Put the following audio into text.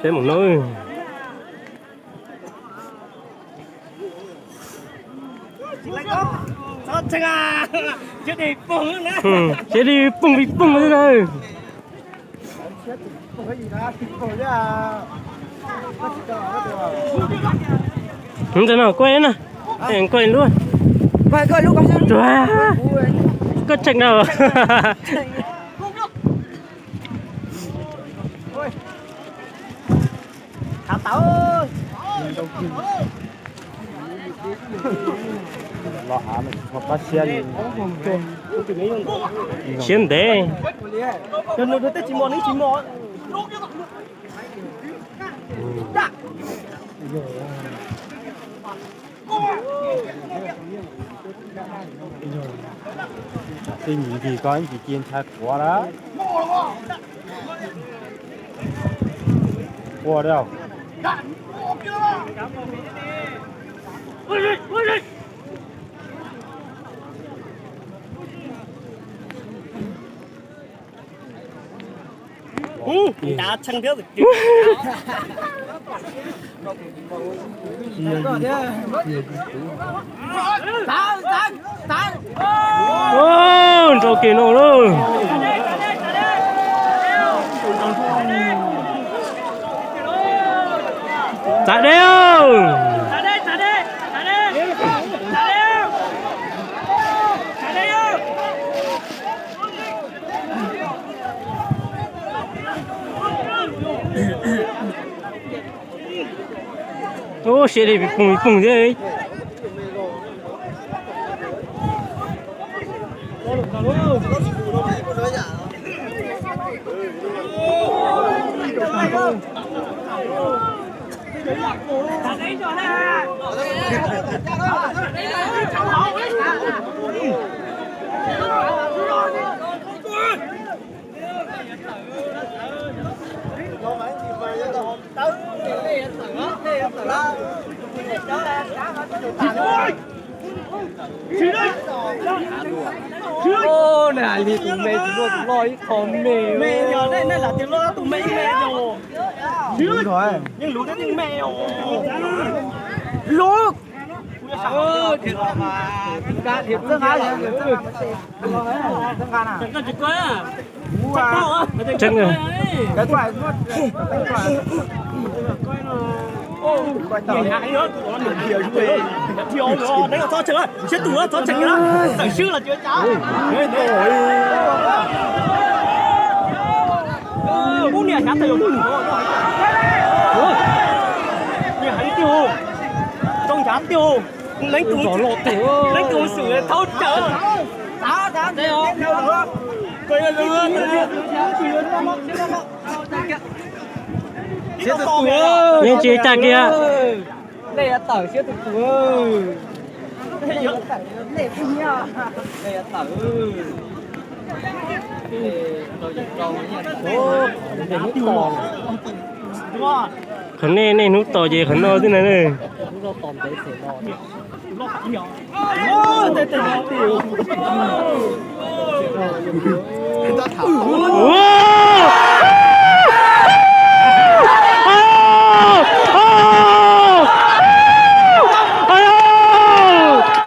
Saib mus no. Siab dej poog li poog na. Ntawm no kuaj na, kuaj lub. Koj tseem no. Siab ntev. Tej nim ncig ko ib ntsis cia ntshai quav lawm. Ua li. Nrau kiag no lauj. Txav deb. Ub, siab dej pim poog pim poog thiab. Tus me tsis muaj tus loj ib qho me. Yeej luv thiab yeej me os. Luv. Tseeb. Leej twg, leej twg xwm thaub cawv. Yeej tsis tag kiag. Qhov nej, nej hnub tos ces qhov no xwb na.